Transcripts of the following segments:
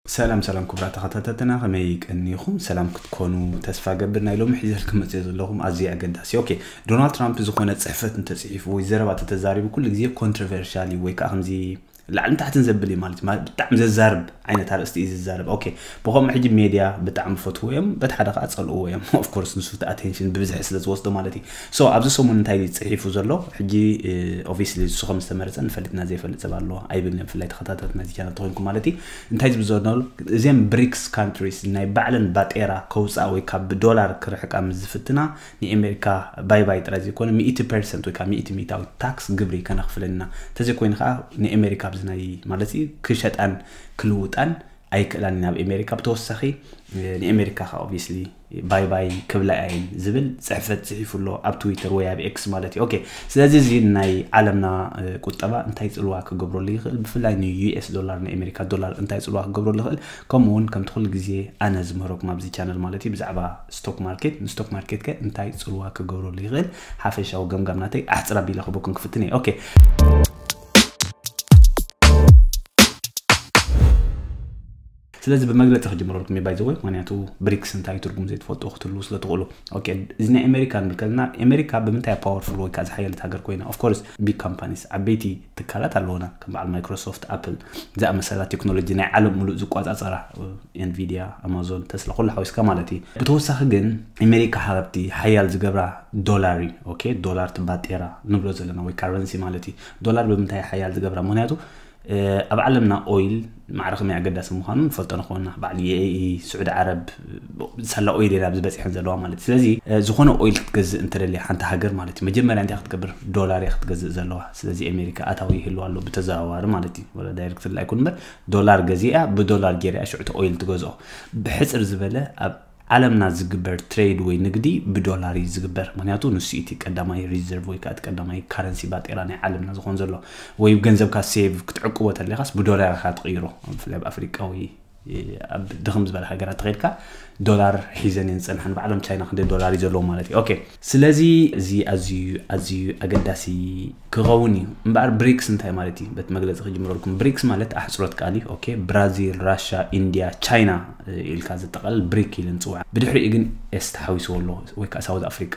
ሰላም ሰላም ክቡራት ተኸታተልትና፣ ከመይ ቀኒኹም? ሰላም ክትኮኑ ተስፋ ገብር። ናይ ሎሚ ሒዘልኩም መፅእ ዘለኹም ኣዝዩ ኣገዳሲ። ኦኬ፣ ዶናልድ ትራምፕ ዝኾነ ፅሕፈት እንተፅሒፉ ወይ ዘረባ ተተዛሪቡ ኩሉ ግዜ ኮንትሮቨርሻል እዩ ወይ ከዓ ከምዚ ላዕልን ታሕትን ዘብል እዩ ማለት እዩ። ብጣዕሚ ዘዛርብ ዓይነት ኣርእስቲ እዩ ዝዛረብ። ኦኬ፣ ብኸምኡ ሕጂ ሜድያ ብጣዕሚ ፈትዎ እዮም፣ በቲ ሓደ ከዓ ፀልእዎ እዮም። ኦፍኮርስ ንሱ እቲ ኣቴንሽን ብብዝሒ ስለ ዝወስዶ ማለት እዩ። ሶ ኣብዚ ሰሙን እንታይ እዩ ፅሒፉ ዘሎ? ሕጂ ኦብቪስሊ እሱ ከም ዝተመረፀ ንፈልጥና ዘይፈልጥ ሰብ ኣሎ ኣይብልን፣ ብፍላይ ተኸታተልቲ ናይዚ ቻናል ተኾይንኩም ማለት እዩ። እንታይ ዝብል ዘሎ? እዚም ብሪክስ ካንትሪስ ናይ ባዕለን ባጤራ ከውፃ ወይ ካብ ዶላር ክርሕቃ ምስ ዝፍትና ንኤሜሪካ ባይ ባይ ጥራይ ዘይኮነ ሚእቲ ፐርሰንት ወይ ካብ ሚእቲ ሚእታዊ ታክስ ግብሪ ከነኽፍለና፣ እንተዘይኮይኑ ከዓ ንኤሜሪካ ኣብዚ ናይ ማለት እዩ ክሸጣን ክልውጣን ኣይክእላን ናብ ኤሜሪካ። ብተወሳኺ ንኤሜሪካ ከዓ ኦብቪስሊ ባይ ባይ ክብላ እየን ዝብል ፅሕፈት ፅሒፉ ኣሎ ኣብ ትዊተር ወይ ኣብ ኤክስ ማለት እዩ። ኦኬ፣ ስለዚ እዚ ናይ ዓለምና ቁጠባ እንታይ ፅልዋ ክገብረሉ ይኽእል? ብፍላይ ንዩ ኤስ ዶላር ንኤሜሪካ ዶላር እንታይ ፅልዋ ክገብረሉ ይኽእል? ከምኡ እውን ከምቲ ኩሉ ግዜ ኣነ ዝምህረኩም ኣብዚ ቻነል ማለት እዩ ብዛዕባ ስቶክ ማርኬት፣ ንስቶክ ማርኬት ከ እንታይ ፅልዋ ክገብረሉ ይኽእል? ሓፈሻዊ ገምጋም ናተይ ኣሕፅር ኣቢለ ክህበኩም ክፍትን እየ። ኦኬ፣ ስለዚ ብመግለፂ ክጅምረልኩም እዩ ባይዘወይ፣ ምክንያቱ ብሪክስ እንታይ ትርጉም ዘይትፈልጡ ክትህልዉ ስለ ትኽእሉ። ኦኬ፣ እዚ ናይ ኣሜሪካ ንብል ከለና ኣሜሪካ ብምንታይ ፓወርፉል ወይ ከዓ ዝሓየለት ሃገር ኮይና? ኦፍኮርስ ቢግ ካምፓኒስ፣ ዓበይቲ ትካላት ኣለውና፣ ከም በዓል ማይክሮሶፍት፣ ኣፕል ዝኣመሰላ ቴክኖሎጂ ናይ ዓለም ሙሉእ ዝቋፃፀራ፣ ኤንቪዲያ፣ ኣማዞን፣ ተስላ፣ ኩሉ ሓዊስካ ማለት እዩ። ብተወሳኺ ግን ኣሜሪካ ሃብቲ ሓያል ዝገብራ ዶላር እዩ። ኦኬ፣ ዶላር ትባጤራ ንብሎ ዘለና ወይ ካረንሲ ማለት እዩ። ዶላር ብምንታይ ሓያል ዝገብራ? ምክንያቱ ኣብ ዓለምና ኦይል ማዕረ ከመይ ኣገዳሲ ምዃኑ ንፈልጦ ንኾንና። በዓል ዩ ኤ ኢ፣ ስዑዲ ዓረብ፣ ሳላ ኦይል እየን ኣብዚ በፂሐን ዘለዋ ማለት እዩ። ስለዚ ዝኾነ ኦይል ክትገዝእ እንተደልያ ሓንቲ ሃገር ማለት እዩ፣ መጀመርያ እንታይ ክትገብር? ዶላር እያ ክትገዝእ ዘለዋ። ስለዚ ኣሜሪካ ኣታዊ ይህልዋ ኣሎ ብተዘዋዋሪ ማለት እዩ። ወላ ዳይሬክት ኣይኮን እምበር ዶላር ገዚኣ ብዶላር ገይራ ሽዑ እቲ ኦይል ትገዝኦ። ብሕፅር ዝበለ ኣብ ዓለምና ዝግበር ትሬድ ወይ ንግዲ ብዶላር እዩ ዝግበር። ምክንያቱ ንሱ እቲ ቀዳማይ ሪዘርቭ ወይ ከዓ እቲ ቀዳማይ ካረንሲ ባጤራ ናይ ዓለምና ዝኾን ዘሎ። ወይ ገንዘብካ ሴቭ ክትዕቅቦ ተለኻስ ብዶላር ኢኻ ትቕይሮ። ብፍላይ ኣብ ኣፍሪቃ ወይ ኣብ ድኽም ዝበለ ሃገራት ተኸይድካ ዶላር ሒዘን እየን ዝፀንሓን። ባዕሎም ቻይና ክንደይ ዶላር እዩ ዘለዎ ማለት እዩ። ኦኬ፣ ስለዚ እዚ ኣዝዩ ኣዝዩ ኣገዳሲ ክኸውን እዩ። እምበኣር ብሪክስ እንታይ ማለት እዩ? በቲ መግለፂ ክጅምረልኩም። ብሪክስ ማለት ኣሕፅሮት ቃል እዩ። ኦኬ፣ ብራዚል፣ ራሻ፣ ኢንድያ፣ ቻይና ኢልካ ዘጠቓልል ብሪክ ኢለን ፅውዓ። ብድሕሪኡ ግን ኤስ ተሓዊስዎ ኣሎ ወይ ከዓ ሳውዝ ኣፍሪቃ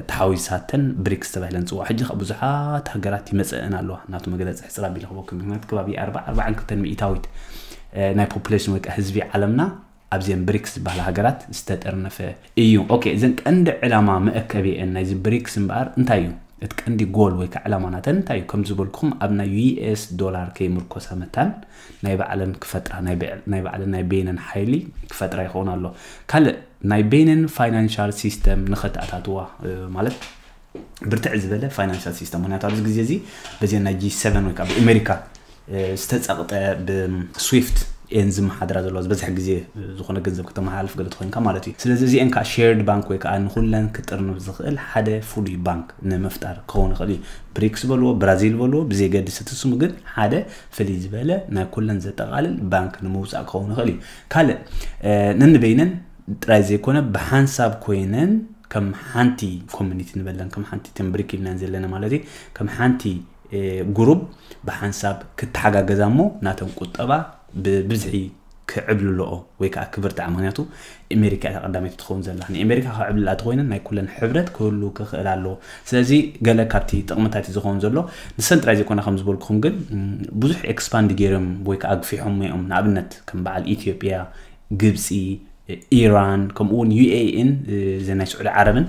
ተሓዊሳተን ብሪክስ ተባሂለን ፅውዓ። ሕጂ ከዓ ብዙሓት ሃገራት ይመፀእን ኣለዋ። ናቱ መግለፂ ሕፅር ኣቢለ ክበኩም፣ ምክንያቱ ከባቢ ኣርባ ኣርባዓን ክልተን ሚእታዊት ናይ ፖፑሌሽን ወይ ከዓ ህዝቢ ዓለምና ኣብዚአን ብሪክስ ዝበሃላ ሃገራት ዝተጠርነፈ እዩ። ኦኬ፣ እዘን ቀንዲ ዕላማ መእከቢአን ናይዚ ብሪክስ እምበኣር እንታይ እዩ? እቲ ቀንዲ ጎል ወይ ከዓ ዕላማ ናተን እንታይ እዩ? ከም ዝበልኩኹም ኣብ ናይ ዩ ኤስ ዶላር ከይምርኮሳ መታን ናይ ባዕለን ክፈጥራ፣ ናይ ብዕ-፣ ናይ ባዕለን ናይ በይነን ሓይሊ ክፈጥራ ይኸውን ኣሎ። ካልእ ናይ በይነን ፋይናንሻል ሲስተም ንኸተኣታትዋ፣ እ፣ ማለት ብርትዕ ዝበለ ፋይናንሻል ሲስተም። ምክንያቱ ኣብዚ ግዜ እዚ በዚአን ናይ ጂ ሰቨን ወይ ከዓ ብኣሜሪካ ዝተፀቕጠ ብስዊፍት እየን ዝመሓድራ ዘለዋ። ዝበዝሕ ግዜ ዝኾነ ገንዘብ ከተመሓላልፍ ገለ ተኾይንካ ማለት እዩ። ስለዚ እዚአን ከዓ ሼርድ ባንክ ወይ ከዓ ንኹለን ክጥርንፍ ዝኽእል ሓደ ፍሉይ ባንክ ንምፍጣር ክኸውን ይኽእል እዩ። ብሪክስ በልዎ፣ ብራዚል በልዎ፣ ብዘይገድስ እቲ ስሙ ግን ሓደ ፍልይ ዝበለ ናይ ኩለን ዘጠቓልል ባንክ ንምውፃእ ክኸውን ይኽእል እዩ። ካልእ ነንበይነን ጥራይ ዘይኮነ ብሓንሳብ ኮይነን ከም ሓንቲ ኮሚኒቲ ንበለን፣ ከም ሓንቲ ተንብሪክ ኢልናን ዘለና ማለት እዩ፣ ከም ሓንቲ ጉሩብ ብሓንሳብ ክተሓጋገዛ እሞ ናተን ቁጠባ ብብዝሒ ክዕብልልኦ ወይ ከዓ ክብርትዓ። ምክንያቱ ኣሜሪካ እያ ቀዳመይቲ ትኸውን ዘላ። ንኣሜሪካ ከዕብልላ ተኮይነን ናይ ኩለን ሕብረት ክህሉ ክኽእል ኣለዎ። ስለዚ ገለ ካብቲ ጥቕምታት እዩ ዝኸውን ዘሎ። ንሰን ጥራይ ዘይኮነ ከም ዝበልኩኹም ግን ብዙሕ ኤክስፓንድ ገይሮም ወይ ከዓ ኣግፊሖም እዮም። ንኣብነት ከም በዓል ኢትዮጵያ፣ ግብፂ፣ ኢራን ከምኡ እውን ዩ ኤ ኢን እዘን ናይ ስዑዲ ዓረብን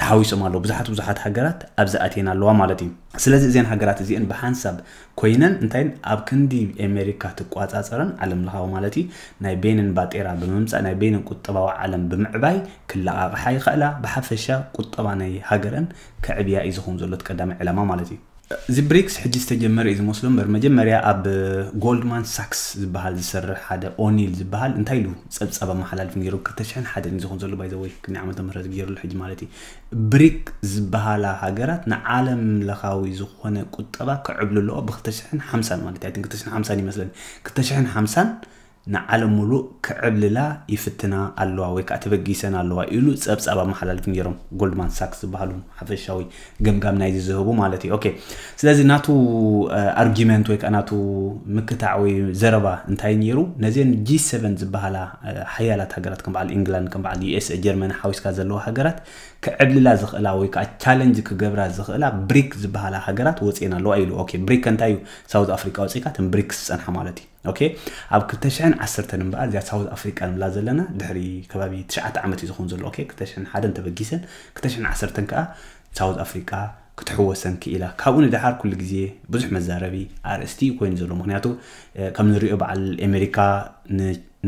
ተሓዊሶም ኣለዉ። ብዙሓት ብዙሓት ሃገራት ኣብዚ ኣትየን ኣለዋ ማለት እዩ። ስለዚ እዚአን ሃገራት እዚአን ብሓንሳብ ኮይነን እንታይ ኣብ ክንዲ ኣሜሪካ ትቋፃፀረን ዓለም ለኻዊ ማለት እዩ ናይ በይነን ባጤራ ብምምፃእ ናይ በይነን ቁጠባዊ ዓለም ብምዕባይ ክለቓቕሓ ይኽእላ። ብሓፈሻ ቁጠባ ናይ ሃገረን ከዕብያ እዩ ዝኸውን ዘሎ እቲ ቀዳማይ ዕላማ ማለት እዩ። እዚ ብሪክስ ሕጂ ዝተጀመረ እዩ ዝመስሎ እምበር መጀመርያ ኣብ ጎልድማን ሳክስ ዝበሃል ዝሰርሕ ሓደ ኦኒል ዝበሃል እንታይ ኢሉ ፀብፃብ ኣመሓላልፍ ነይሩ። ክልተ ሽሕን ሓደን እዩ ዝኸውን ዘሎ ባይዘወይ ክንደይ ዓመተ ምህረት ገይሩሉ ሕጂ ማለት እዩ። ብሪክ ዝበሃላ ሃገራት ንዓለም ለኻዊ ዝኾነ ቁጠባ ክዕብልልኦ ብክልተ ሽሕን ሓምሳን ማለት እዩ። ክልተ ሽሕን ሓምሳን ይመስለኒ። ክልተ ሽሕን ሓምሳን ንዓለም ሙሉእ ክዕብልላ ይፍትና ኣለዋ ወይ ከዓ ተበጊሰን ኣለዋ ኢሉ ጸብጻብ ኣመሓላልፊ ነይሮም። ጎልድማን ሳክስ ዝበሃሉ ሓፈሻዊ ገምጋም ናይዚ ዝህቡ ማለት እዩ። ኦኬ፣ ስለዚ ናቱ ኣርጊመንት ወይ ከዓ ናቱ ምክታዕ ወይ ዘረባ እንታይ ነይሩ? ነዚን ጂ ሰቨን ዝበሃላ ሓያላት ሃገራት ከም በዓል ኢንግላንድ፣ ከም በዓል ዩ ኤስ፣ ጀርመን ሓዊስካ ዘለዋ ሃገራት ክዕብልላ ዝኽእላ ወይ ከዓ ቻለንጅ ክገብራ ዝኽእላ ብሪክ ዝበሃላ ሃገራት ወፅኤን ኣለዋ ኢሉ። ኦኬ፣ ብሪክ እንታይ እዩ? ሳውዝ ኣፍሪካ ወፂካ ተን ብሪክስ ዝፀንሓ ማለት እዩ። ኦኬ፣ ኣብ ክልተ ሽሕን ዓሰርተን እምበኣር እዚኣ ሳውዝ ኣፍሪቃ ንብላ ዘለና ድሕሪ ከባቢ ትሽዓተ ዓመት እዩ ዝኸውን ዘሎ። ኦኬ፣ ክልተ ሽሕን ሓደን ተበጊሰን ክልተ ሽሕን ዓሰርተን ከዓ ሳውዝ ኣፍሪቃ ክትሕወሰን ክኢላ። ካብኡ ንደሓር ኩሉ ግዜ ብዙሕ መዛረቢ ኣርእስቲ ኮይኑ ዘሎ። ምክንያቱ ከም ንሪኦ በዓል ኣሜሪካ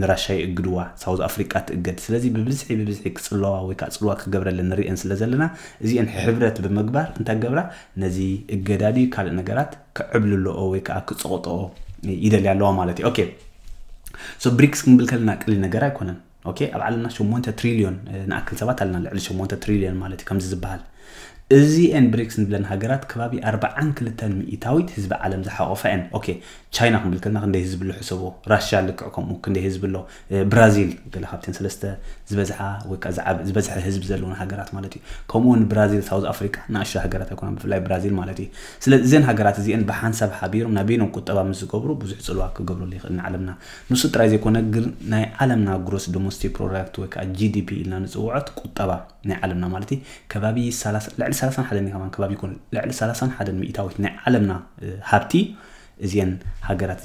ንራሻ ይእግድዋ፣ ሳውዝ ኣፍሪቃ ትእገድ። ስለዚ ብብዝሒ ብብዝሒ ክፅለዋ ወይ ከዓ ፅልዋ ክገብረለን ንሪአን ስለ ዘለና እዚአን ሕብረት ብምግባር እንታይ ገብራ ነዚ እገዳ ድዩ ካልእ ነገራት ክዕብልልኦ ወይ ከዓ ክፅቕጥኦ ይደልያ ኣለዋ ማለት እዩ። ኦኬ፣ ሶ ብሪክስ ክንብል ከለና ቀሊል ነገር ኣይኮነን። ኦኬ፣ ኣብ ዓለምና ሸሞንተ ትሪልዮን ንኣክል ሰባት ኣለና፣ ልዕሊ ሸሞንተ ትሪልዮን ማለት እዩ ከምዚ ዝበሃል። እዚኤን ብሪክስ ንብለን ሃገራት ከባቢ ኣርባዓን ክልተን ሚእታዊት ህዝቢ ዓለም ዝሓቆፋ እየን። ኦኬ፣ ቻይና ክንብል ከለና ክንደይ ህዝቢ ኣሎ ሕሰቦ፣ ራሻ ልክዕ ከምኡ ክንደይ ህዝቢ ኣሎ፣ ብራዚል ገለ ካብተን ሰለስተ ዝበዝሓ ወይ ከዓ ዝበዝሐ ህዝቢ ዘለወን ሃገራት ማለት እዩ። ከምኡ እውን ብራዚል፣ ሳውዝ ኣፍሪካ ንኣሽቱ ሃገራት ኣይኮናን፣ ብፍላይ ብራዚል ማለት እዩ። ስለዚ እዘን ሃገራት እዚአን ብሓንሳብ ሓቢሮም ናበይኖም ቁጠባ ምስ ዝገብሩ ብዙሕ ፅልዋ ክገብሩሉ ይኽእል ንዓለምና። ንሱ ጥራይ ዘይኮነ ግን ናይ ዓለምና ግሮስ ዶሞስቲክ ፕሮዳክት ወይ ከዓ ጂ ዲ ፒ ኢልና ንፅውዖት ቁጠባ ናይ ዓለምና ማለት እዩ ከባቢ ልዕሊ ሰላሳን ሓደን ከማን ከባቢ ይኮን ልዕሊ ሰላሳን ሓደን ሚእታዊት ናይ ዓለምና ሃብቲ እዚአን ሃገራት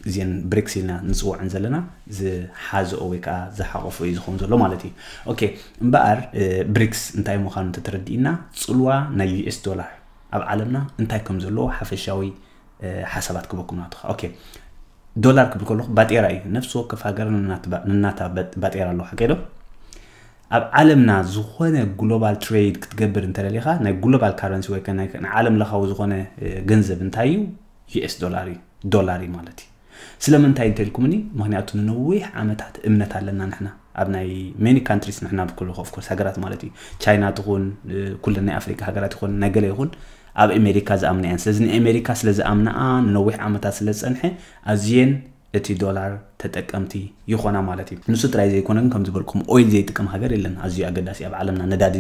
እዚአን ብሪክስ ኢልና ንፅውዐን ዘለና ዝሓዘኦ ወይ ከዓ ዝሓቆፎ እዩ ዝኸውን ዘሎ ማለት እዩ። ኦኬ፣ እምበኣር ብሪክስ እንታይ ምዃኑ እንተተረዲእና ፅልዋ ናይ ዩ ኤስ ዶላር ኣብ ዓለምና እንታይ ከም ዘለዎ ሓፈሻዊ ሓሳባት ክበኩም ናትኻ። ኦኬ፣ ዶላር ክብል ከለኹ ባጤራ እዩ። ነፍሲ ወከፍ ሃገር ንናታ ባጤራ ኣለዋ፣ ሓቀይ ዶ? ኣብ ዓለምና ዝኾነ ግሎባል ትሬድ ክትገብር እንተደሊኻ ናይ ግሎባል ካረንሲ ወይ ንዓለም ለኻዊ ዝኾነ ገንዘብ እንታይ እዩ? ዩ ኤስ ዶላር እዩ፣ ዶላር እዩ ማለት እዩ። ስለምንታይ እንተልኩምኒ፣ ምክንያቱ ንነዊሕ ዓመታት እምነት ኣለና ንሕና ኣብ ናይ ሜኒ ካንትሪስ ንሕና ብክሉ ኦፍኮርስ ሃገራት ማለት እዩ። ቻይና ትኹን ኩለን ናይ ኣፍሪካ ሃገራት ይኹን ናይ ገለ ይኹን ኣብ ኣሜሪካ ዝኣምና እየን። ስለዚ ንኣሜሪካ ስለ ዝኣምናኣ ንነዊሕ ዓመታት ስለ ዝፀንሐ ኣዝየን እቲ ዶላር ተጠቀምቲ ይኾና ማለት እዩ። ንሱ ጥራይ ዘይኮነ ግን ከም ዝበልኩም ኦይል ዘይጥቀም ሃገር የለን። ኣዝዩ ኣገዳሲ ኣብ ዓለምና ነዳዲ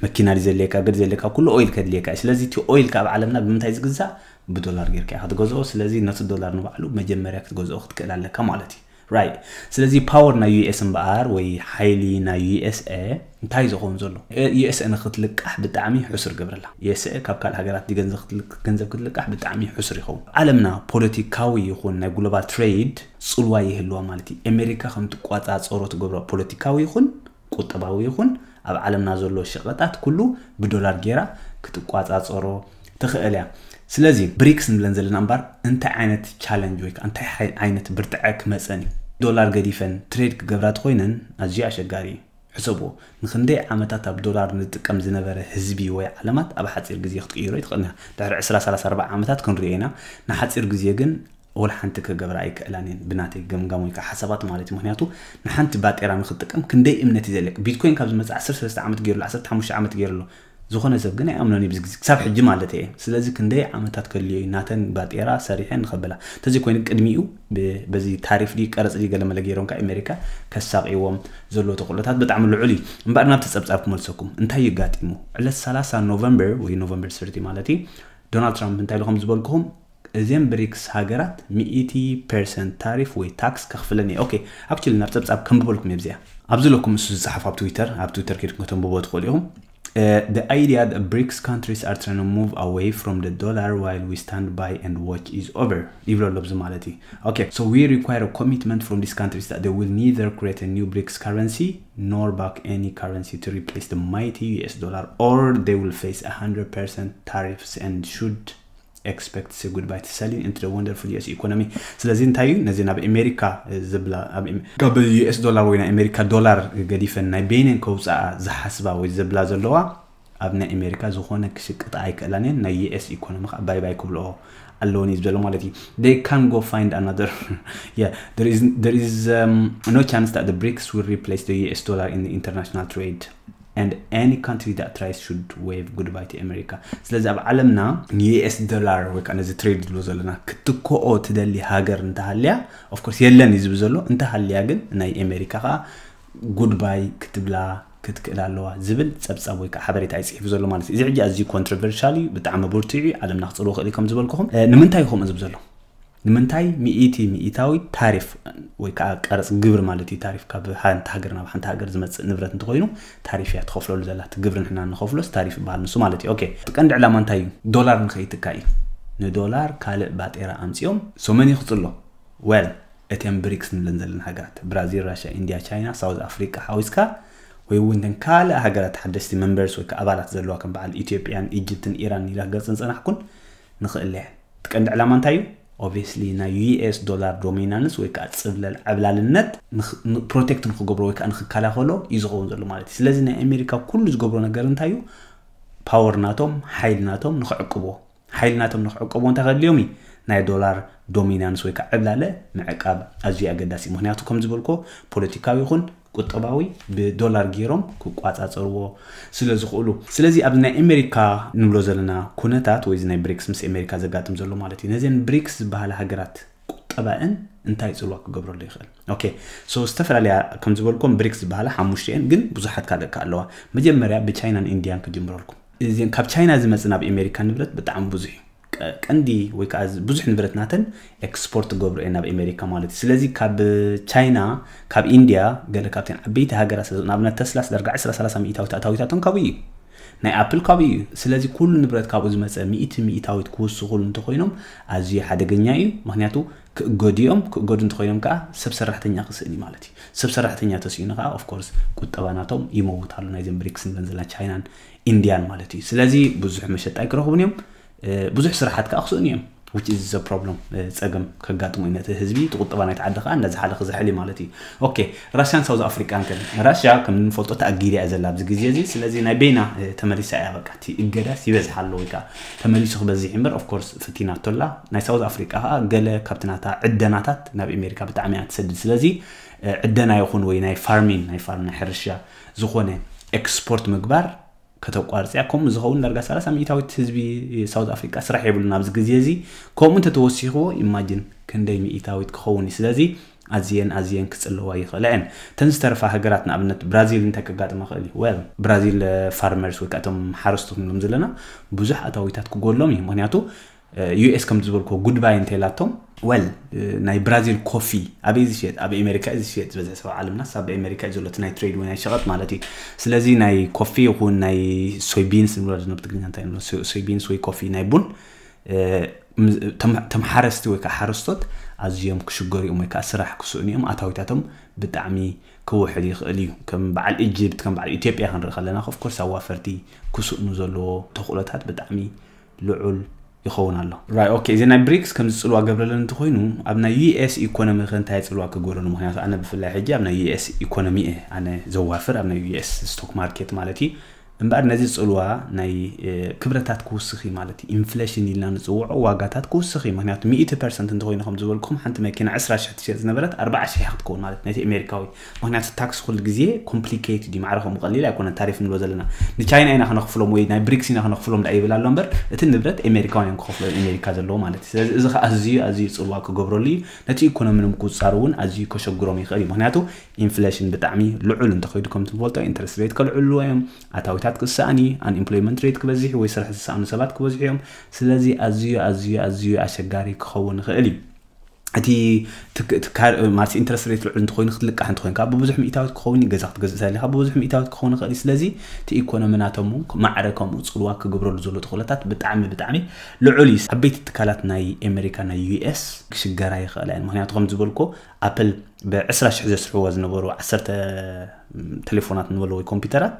መኪና ድዩ ዘድልየካ፣ ገድ ዘድልየካ ኩሉ ኦይል ከድልየካ እዩ። ስለዚ እቲ ኦይል ካብ ዓለምና ብምንታይ ዝግዛእ? ብዶላር ጌርካ ኢኻ ትገዝኦ። ስለዚ ነቲ ዶላር ንባዕሉ መጀመርያ ክትገዝኦ ክትክእል ኣለካ ማለት እዩ። ራይት። ስለዚ ፓወር ናይ ዩ ኤስ እምበኣር ወይ ሓይሊ ናይ ዩ ኤስ ኤ እንታይ ዝኸውን ዘሎ? ዩ ኤስ ኤ ንክትልቃሕ ብጣዕሚ ሕሱር ገብረላ። ዩ ኤስ ኤ ካብ ካልእ ሃገራት ገንዘብ ክትልቃሕ ብጣዕሚ ሕሱር ይኸውን። ዓለምና ፖለቲካዊ ይኹን ናይ ግሎባል ትሬድ ፅልዋ ይህልዋ ማለት እዩ። ኣሜሪካ ከም ትቋፃፀሮ ትገብሮ ፖለቲካዊ ይኹን ቁጠባዊ ይኹን ኣብ ዓለምና ዘሎ ሸቐጣት ኩሉ ብዶላር ጌራ ክትቋፃፀሮ ትኽእል እያ። ስለዚ ብሪክስ ንብለን ዘለና እምበር እንታይ ዓይነት ቻለንጅ ወይ ከዓ እንታይ ዓይነት ብርትዐ ክመፀን እዩ? ዶላር ገዲፈን ትሬድ ክገብራ ተኮይነን ኣዝዩ ኣሸጋሪ እዩ። ሕሰብዎ፣ ንክንደይ ዓመታት ኣብ ዶላር ንጥቀም ዝነበረ ህዝቢ ወይ ዓለማት ኣብ ሓፂር ግዜ ክትቅይሮ ይትኽእልና። ድሕሪ ዕስራ፣ ሰላሳ፣ ኣርባዓ ዓመታት ክንሪኦ ኢና። ንሓፂር ግዜ ግን ወላ ሓንቲ ክገብራ ኣይክእላን እየን ብናተይ ገምጋም ወይ ከዓ ሓሳባት ማለት እዩ። ምክንያቱ ንሓንቲ ባጤራ ንክትጥቀም ክንደይ እምነት እዩ ዘለካ? ቢትኮይን ካብ ዝመፅእ ዓሰርተ ሰለስተ ዓመት ገይሩ ኣሎ፣ ዓሰርተ ሓሙሽተ ዓመት ገይሩ ኣሎ። ዝኾነ ሰብ ግን ኣይኣምኖን እዩ ብዚ ግዜ፣ ክሳብ ሕጂ ማለት እየ። ስለዚ ክንደይ ዓመታት ከድልዮ እዩ ናተን ባጤራ ሰሪሐን ንኸበላ? እንተዘይኮይኑ ቅድሚኡ በዚ ታሪፍ ድዩ ቀረፅ ድዩ ገለመለ ገይሮም ካብ ኣሜሪካ ከሳቕይዎም ዘለዎ ተኽእሎታት ብጣዕሚ ልዑል እዩ። እምበኣር ናብቲ ፀብፃብ ክመልሰኩም፣ እንታይ እዩ ጋጢሙ? ዕለት ሰላሳ ኖቨምበር ወይ ኖቨምበር ሰርቲ ማለት እዩ፣ ዶናልድ ትራምፕ እንታይ ኢሉ ከም ዝበልኩኹም እዚም ብሪክስ ሃገራት ሚእቲ ፐርሰንት ታሪፍ ወይ ታክስ ከኽፍለኒ እየ። ኦኬ፣ ኣክቹሊ ናብ ፀብፃብ ከንብበልኩም እየ ብዚኣ። ኣብዚ ለኩም እሱ ዝፀሓፍ ኣብ ትዊተር፣ ኣብ ትዊተር ከይድኩም ከተንብቦ ትኽእሉ ኢኹም። Uh, the idea that BRICS countries are trying to move away from the dollar while we stand by and watch is over ይብሎ ኣሎ ብዚ ማለት እዩ። Okay, so we require a commitment from these countries that they will neither create a new BRICS currency nor back any currency to replace the mighty U S dollar, or they will face one hundred percent tariffs and should expect say goodbye to selling into the wonderful U S economy. ስለዚ እንታይ እዩ ነዚ ናብ ኣሜሪካ ዝብላ ካብ ዩ ኤስ ዶላር ወይ ናይ ኣሜሪካ ዶላር ገዲፈን ናይ በይነን ከውፅኣ ዝሓስባ ወይ ዝብላ ዘለዋ ኣብ ናይ ኣሜሪካ ዝኾነ ክሽቅጣ ኣይክእላን እየን። ናይ ዩ ኤስ ኢኮኖሚ ከዓ ባይ ባይ ክብልኦ ኣለውን እዩ ዝበለ ማለት እዩ። They can go find another yeah, there is, there is um, no chance that the BRICS will replace the U S dollar in the international trade. and any country that tries should wave goodbye to America. ስለዚ ኣብ ዓለምና ን US ዶላር ወይ ከዓ ነዚ ትሬድ ዝብሎ ዘለና ክትክኦ ትደሊ ሃገር እንተሃልያ፣ of course የለን እዩ ዝብል ዘሎ። እንተሃልያ ግን ናይ ኣሜሪካ ከዓ ጉድባይ ክትብላ ክትክእል ኣለዋ ዝብል ጸብጻብ ወይ ከዓ ሓበሬታ እዩ ጽሒፉ ዘሎ ማለት እዩ። እዚ ሕጂ ኣዝዩ ኮንትሮቨርሻል እዩ፣ ብጣዕሚ ብርቱዕ እዩ፣ ዓለምና ክጽልዎ ክእል እዩ። ከም ዝበልኩኹም ንምንታይ እዩ ከምኡ ዝብል ዘሎ? ንምንታይ ሚእቲ ሚእታዊ ታሪፍ ወይ ከዓ ቀረፅ ግብር ማለት እዩ፣ ታሪፍ ካብ ሓንቲ ሃገር ናብ ሓንቲ ሃገር ዝመፅእ ንብረት እንተኮይኑ ታሪፍ እያ ትኸፍለሉ ዘላ። እቲ ግብሪ ንሕና ንኸፍሎስ ታሪፍ ይበሃል ንሱ ማለት እዩ። ኦኬ፣ እቲ ቀንዲ ዕላማ እንታይ እዩ? ዶላር ንኸይትካ እዩ። ንዶላር ካልእ ባጤራ ኣምፂኦም ሶመን ይኽፅሎ። ወል እተን ብሪክስ ንብለን ዘለና ሃገራት ብራዚል፣ ራሽያ፣ ኢንድያ፣ ቻይና፣ ሳውዝ ኣፍሪቃ ሓዊስካ ወይ እውን ተን ካልእ ሃገራት ሓደሽቲ መንበርስ ወይ ከዓ ኣባላት ዘለዋ ከም በዓል ኢትዮጵያን ኢጅፕትን ኢራን ኢላ ክገልፅ ንፀናሕኩን ንኽእል እየን። እቲ ቀንዲ ዕላማ እንታይ እዩ? ኦብቪየስሊ ናይ US ዶላር ዶሚናንስ ወይ ከዓ ፅብለል ዓብላልነት ፕሮቴክት ንክገብሮ ወይ ከዓ ንክከላኸሎ እዩ ዝኸውን ዘሎ ማለት እዩ። ስለዚ ናይ ኣሜሪካ ኩሉ ዝገብሮ ነገር እንታይ እዩ? ፓወር ናቶም፣ ሓይሊ ናቶም ንክዕቅብዎ፣ ሓይሊ ናቶም ንክዕቅብዎ እንታይ ከድልዮም እዩ? ናይ ዶላር ዶሚናንስ ወይ ከዓ ዕብላለ ምዕቃብ ኣዝዩ ኣገዳሲ እዩ። ምክንያቱ ከም ዝበልኮ ፖለቲካዊ ይኹን ቁጠባዊ ብዶላር ገይሮም ክቋፃፀርዎ ስለ ዝኽእሉ። ስለዚ ኣብዚ ናይ ኣሜሪካ ንብሎ ዘለና ኩነታት ወይ እዚ ናይ ብሪክስ ምስ ኣሜሪካ ዘጋጥም ዘሎ ማለት እዩ፣ ነዘን ብሪክስ ዝበሃላ ሃገራት ቁጠባእን እንታይ ፅልዋ ክገብረሉ ይኽእል? ኦኬ፣ ሶ ዝተፈላለያ ከም ዝበልኩም ብሪክስ ዝበሃላ ሓሙሽተ እየን፣ ግን ብዙሓት ካልእ ከ ኣለዋ። መጀመርያ ብቻይናን ኢንድያን ክጅምረልኩም። እዚን ካብ ቻይና ዝመፅእ ናብ ኣሜሪካ ንብረት ብጣዕሚ ብዙሕ እዩ። ቀ- ቀንዲ ወይ ከዓ ዝ- ብዙሕ ንብረት ናተን ኤክስፖርት ገብሩ እየን ናብ ኣሜሪካ ማለት እዩ። ስለዚ ካብ ቻይና፣ ካብ ኢንድያ፣ ገለ ካብተን ዓበይቲ ሃገራት ንኣብነት ተስላ ስደርጋ ዕስራ ሰላሳ ሚእታዊት ኣታዊታቶም ካብኡ እዩ። ናይ ኣፕል ካብኡ እዩ። ስለዚ ኩሉ ንብረት ካብኡ ዝመፀ ሚእቲ ሚእታዊት ክውስኹሉ እንተኮይኖም ኣዝዩ ሓደገኛ እዩ። ምክንያቱ ክእገዱ እዮም። ክእገዱ እንተኮይኖም ከዓ ሰብ ሰራሕተኛ ክስእን እዩ ማለት እዩ። ሰብ ሰራሕተኛ ተስኢኑ ከዓ ኦፍኮርስ ቁጠባ ናቶም ይመውት ኣሎ። ናይዘን ብሪክስ ንብለን ዘለና ቻይናን ኢንድያን ማለት እዩ። ስለዚ ብዙሕ መሸጣ ኣይክረኽቡን እዮም። እ፣ ብዙሕ ስራሓት ከዓ ክስእኑ እዮም። Which is the problem። እ፣ ፀገም ከጋጥሙ እዩ ነቲ ህዝቢ። እቲ ቁጠባ ናይቲ ዓዲ ከዓ እንዳዝሓለ ክዝሕል እዩ ማለት እዩ። ኦኬ፣ ራሽያን ሳውዝ ኣፍሪቃን ከ? ራሽያ ከም እንፈልጦ ተኣጊዳ እያ ዘላ ኣብዚ ግዜ እዚ። ስለዚ ናይ በይና እ፣ ተመሊሳ እያ። በቃ እቲ እገዳስ ይበዝሕ ኣሎ ወይ ከዓ ተመሊሱ ክበዝሕ እምበር ኦፍኮርስ ፈቲናቶ ኣላ። ናይ ሳውዝ ኣፍሪቃ ከዓ ገለ ካብቲ ናታ ዕደናታት ናብ ኣሜሪካ ብጣዕሚ እያ ትሰድድ። ስለዚ እ፣ ዕደና ይኹን ወይ ናይ ፋርሚን ናይ ፋርም ናይ ሕርሻ ዝኾነ ኤክስፖርት ምግባር ከተቋርፅያ። ከምኡ ዝኸውን ዳርጋ ሰላሳ ሚእታዊት ህዝቢ ሳውት ኣፍሪቃ ስራሕ የብሉን ኣብዚ ግዜ እዚ። ከምኡ እንተተወሲኽዎ ኢማጂን ክንደይ ሚእታዊት ክኸውን እዩ። ስለዚ ኣዝየን ኣዝየን ክፅለዋ ይኽእላ እየን። እተን ዝተረፋ ሃገራት ንኣብነት ብራዚል እንታይ ከጋጥማ ክእል እዩ? ወል ብራዚል ፋርመርስ ወይ ከዓ እቶም ሓረስቶት ንብሎም ዘለና ብዙሕ ኣታዊታት ክጎሎም እዩ። ምክንያቱ US ከም ዝበልኮ ጉድባይ እንተላቶም ወል ናይ ብራዚል ኮፊ ኣበይ ዝሸጥ? ኣብ ኣሜሪካ እዩ ዝሸጥ። ዝበዝሕ ሰብ ዓለምና ኣብ ኣሜሪካ እዩ ዘሎ እቲ ናይ ትሬድ ወይ ናይ ሸቐጥ ማለት እዩ። ስለዚ ናይ ኮፊ ይኹን ናይ ሶይቢንስ ንብሎ ዘለና ብትግርኛ እንታይ ንብሎ ሶይቢንስ ወይ ኮፊ ናይ ቡን ተምሓረስቲ ወይ ከዓ ሓረስቶት ኣዝዮም ክሽገሩ እዮም ወይ ከዓ ስራሕ ክስእኑ እዮም። ኣታዊታቶም ብጣዕሚ ክውሕድ ይኽእል እዩ። ከም በዓል ኢጅፕት ከም በዓል ኢትዮጵያ ክንርኢ ከለና ኦፍኮርስ ኣዋፈርቲ ክስእኑ ዘለዎ ተኽእሎታት ብጣዕሚ ልዑል ይኸውን ኣሎ። ራይ ኦኬ፣ እዚ ናይ ብሪክስ ከም ዝፅልዋ ገብረለን እንተኮይኑ ኣብ ናይ US ኢኮኖሚ ከ እንታይ ፅልዋ ክገብረሉ? ምክንያቱ ኣነ ብፍላይ ሕጂ ኣብ ናይ US ኢኮኖሚ እየ ኣነ ዘዋፍር ኣብ ናይ US ስቶክ ማርኬት ማለት እዩ። እምበኣር ነዚ ፅልዋ ናይ ክብረታት ክውስኽ እዩ ማለት እዩ። ኢንፍሌሽን ኢልና ንፅውዖ ዋጋታት ክውስኽ እዩ። ምክንያቱ ሚእቲ ፐርሰንት እንተኮይኑ ከም ዝበልኩም ሓንቲ መኪና ዕስራ ሽሕ ትሸጥ ዝነበረት ኣርባዓ ሽሕ ክትከውን ማለት ነቲ ኣሜሪካዊ። ምክንያቱ ታክስ ኩሉ ግዜ ኮምፕሊኬትድ እዩ። ማዕረ ከምኡ ቀሊል ኣይኮነን። ታሪፍ ንብሎ ዘለና ንቻይና ኢና ክነኽፍሎም ወይ ናይ ብሪክስ ኢና ክነኽፍሎም ዳ ይብል ኣሎ እምበር እቲ ንብረት ኣሜሪካውያን ክኸፍሎ ኣሜሪካ ዘለዎ ማለት እዩ። ስለዚ እዚ ከዓ ኣዝዩ ኣዝዩ ፅልዋ ክገብረሉ እዩ። ነቲ ኢኮኖሚ ንምቁፅፃር እውን ኣዝዩ ከሸግሮም ይኽእል እዩ። ምክንያቱ ኢንፍሌሽን ብጣዕሚ ልዑል እንተኸይዱ ከም ትፈልጦ ኢንትረስት ሬት ከልዕሉ እዮም። ኣታዊታት ክሰኣኒ፣ ኣንኤምፕሎይመንት ሬት ክበዝሕ ወይ ስራሕ ዝሰኣኑ ሰባት ክበዝሑ እዮም። ስለዚ ኣዝዩ ኣዝዩ ኣዝዩ ኣሸጋሪ ክኸውን ይኽእል እዩ። እቲ ማለት ኢንትረስት ሬት ልዑል እንተኮይኑ ክትልቃሕ እንተኮይንካ ብብዙሕ ሚእታዊት ክኸውን እዩ። ገዛ ክትገዝእ ተሊካ ብብዙሕ ሚእታዊት ክኸውን ይኽእል እዩ። ስለዚ እቲ ኢኮኖሚ ናቶም እውን ማዕረ ከምኡ ፅልዋ ክገብረሉ ዘሎ ተኽእሎታት ብጣዕሚ ብጣዕሚ ልዑል እዩ። ዓበይቲ ትካላት ናይ ኣሜሪካ ናይ US ክሽገራ ይኽእላ እየን። ምክንያቱ ከም ዝበልኮ ኣፕል ብ ዕስራ ሽሕ ዘስርሕዎ ዝነበሩ ዓሰርተ ቴሌፎናት ንበሎ ወይ ኮምፒውተራት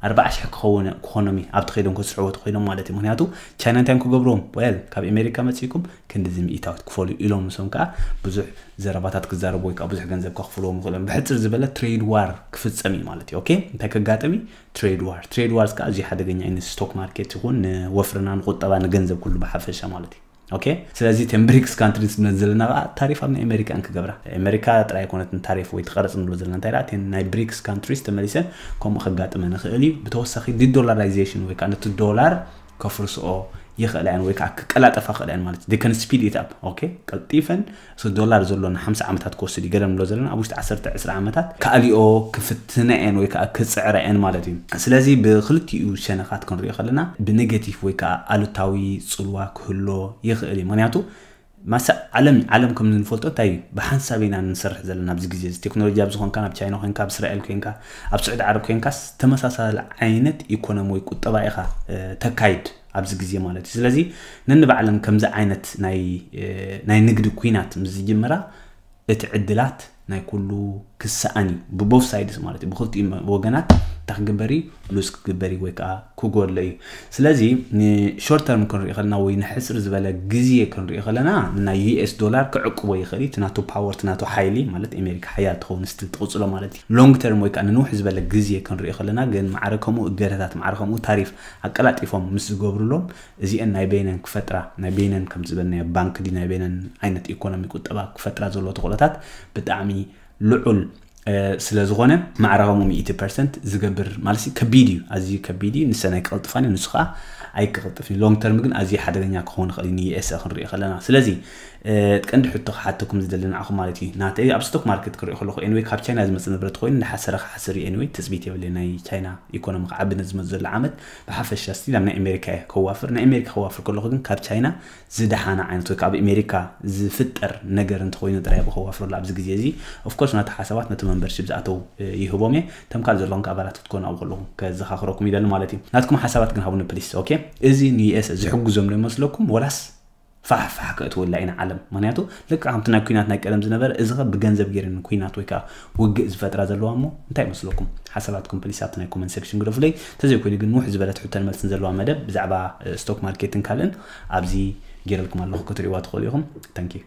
ኣርባዓ ሽሕ ክኸውን ክኾኖም እዩ ኣብቲ ከይዶም ከስርሕዎ ተኮይኖም ማለት እዩ። ምክንያቱ ቻይና እንታይ እዮም ክገብርዎም? ወል ካብ ኣሜሪካ መፂእኩም ክንድዚ ሚእታዊት ክፈሉ ኢሎም ንሶም ከዓ ብዙሕ ዘረባታት ክዛረቡ ወይ ከዓ ብዙሕ ገንዘብ ከኽፍልዎም ይኽእሎም። ብሕፅር ዝበለ ትሬድ ዋር ክፍፀም እዩ ማለት እዩ። ኦኬ፣ እንታይ ከጋጥም እዩ? ትሬድ ዋር። ትሬድ ዋርስ ከዓ ኣዝዩ ሓደገኛ እዩ ንስቶክ ማርኬት ይኹን ንወፍርና ንቁጠባ ንገንዘብ ኩሉ ብሓፈሻ ማለት እዩ። okay ስለዚ ten BRICS countries ንብለን ዘለና ከዓ ታሪፍ ኣብ ናይ ኣሜሪካ እን ክገብራ ኣሜሪካ ጥራይ ኣይኮነትን ታሪፍ ወይ ትቀረፅ ንብሎ ዘለና እንታይ ደኣ ten ናይ BRICS countries ተመሊሰን ከምኡ ከጋጥመን ይኽእል እዩ ብተወሳኺ ዲዶላራይዜሽን ወይ ከዓ ነቲ ዶላር ከፍርስኦ ይኽእላ እየን ወይ ከዓ ክቀላጠፋ ክእላ እየን ማለት they can speed it up okay ቀልጢፈን እቲ ዶላር ዘሎ ን50 ዓመታት ክወስድ እዩ ገለ ንብሎ ዘለና ኣብ ውሽጢ ዓሰርተ ዕስራ ዓመታት ክኣልኦ ክፍትና እየን ወይ ከዓ ክፅዕራ እየን ማለት እዩ ስለዚ ብክልቲኡ ሸነኻት ክንሪኦ ከለና ብኔጌቲቭ ወይ ከዓ ኣሉታዊ ፅልዋ ክህሎ ይኽእል እዩ ምክንያቱ ማሳ ዓለም ዓለም ከም እንፈልጦ እንታይ እዩ ብሓንሳብ ኢና ንሰርሕ ዘለና ኣብዚ ግዜ እዚ ቴክኖሎጂ ኣብ ዝኾንካ ኣብ ቻይና ኮንካ ኣብ እስራኤል ኮንካ ኣብ ስዑዲ ዓረብ ኮንካስ ተመሳሳሊ ዓይነት ኢኮኖሚ ወይ ቁጠባ ኢኻ ተካይድ ኣብዚ ግዜ ማለት እዩ ስለዚ ነንባዕለን ከምዚ ዓይነት ናይ ናይ ንግዲ ኩናት ምስ ዝጅምራ እቲ ዕድላት ናይ ኩሉ ክሰኣን እዩ ብቦፍ ሳይድስ ማለት እዩ ብክልቲኡ ወገናት እንታይ ክግበር እዩ ሉዝ ክግበር እዩ ወይ ከዓ ክጎድሎ እዩ ስለዚ ንሾርት ተርም ክንሪኢ ከለና ወይ ንሕፅር ዝበለ ግዜ ክንሪኢ ከለና ናይ ዩኤስ ዶላር ክዕቅቦ ይኽእል እዩ ናቱ ፓወር ናቱ ሓይሊ ማለት ኣሜሪካ ሓያል ትኸውን ስትል ትቕፅሎ ማለት እዩ ሎንግ ተርም ወይ ከዓ ንንውሕ ዝበለ ግዜ ክንሪኢ ከለና ግን ማዕረ ከምኡ እገደታት ማዕረ ከምኡ ታሪፍ ኣቀላጢፎም ምስ ዝገብሩሎም እዚአን ናይ በይነን ክፈጥራ ናይ በይነን ከም ዝበልናዮ ባንክ ዲ ናይ በይነን ዓይነት ኢኮኖሚ ቁጠባ ክፈጥራ ዘለዎ ተኽእሎታት ብጣዕሚ ልዑል ስለ ዝኾነ ማዕረ ከምኡ ሚእቲ ፐርሰንት ዝገብር ማለት ከቢድ እዩ ኣዝዩ ከቢድ እዩ ንሰን ኣይክቕልጥፋን እዩ ንሱ ከዓ ኣይክቕልጥፍን ሎንግ ተርም ግን ኣዝዩ ሓደገኛ ክኸውን ይኽእል ንዩኤስኤ ክንሪኦ ከለና ስለዚ ቀንዲ ሕቶ ክሓተኩም ዝደሊ ንዓኹም ማለት እዩ ናተይ ኣብ ስቶክ ማርኬት ክሪኦ ከለኹ ኤንወይ ካብ ቻይና ዝመፅእ ንብረት ኮይኑ እንዳሓሰረ ክሓስር እዩ ኤንወይ ትፅቢት የብለይ ናይ ቻይና ኢኮኖሚ ክዓቢ ነዚ ዝመፅ ዘሎ ዓመት ብሓፈሻ ስቲል ኣብ ናይ ኣሜሪካ እየ ከዋፍር ናይ ኣሜሪካ ከዋፍር ከለኹ ግን ካብ ቻይና ዝደሓነ ዓይነት ወይ ከዓ ኣብ ኣሜሪካ ዝፍጠር ነገር እንተኮይኑ ጥራይ ብከዋፍረሉ ኣብዚ ግዜ እዚ ኦፍኮርስ ነቲ ሓሳባት ነቲ መንበርሽፕ ዝኣተው ይህቦም እየ ተምካል ዘለኹም ኣባላት ክትኮኑ ኣብ ከለኹም ከዘኻኽረኩም ይደሊ ማለት እዩ ናትኩም ሓሳባት ግን ሃቡኒ ፕሊስ ኦኬ እዚ ንዩኤስ ዝሕግዞም ዶ ይመስለኩም ወላስ ፋሕፋሕ ከእትወላ ኢና ዓለም ምክንያቱ ልክዕ ከምቲ ናይ ኩናት ናይ ቀደም ዝነበረ እዚ ከ ብገንዘብ ገይረን ኩናት ወይ ከዓ ውግእ ዝፈጥራ ዘለዋ እሞ እንታይ ይመስለኩም ሓሳባትኩም ፕሊስ ኣብቲ ናይ ኮመንት ሴክሽን ግደፉለይ እንተዘይኮይኑ ግን ንውሕ ዝበለት ሕቶን መልስን ዘለዋ መደብ ብዛዕባ ስቶክ ማርኬትን ካልእን ኣብዚ ገይረልኩም ኣለኹ ክትሪእዋ ትኽእሉ ኢኹም ታንኪዩ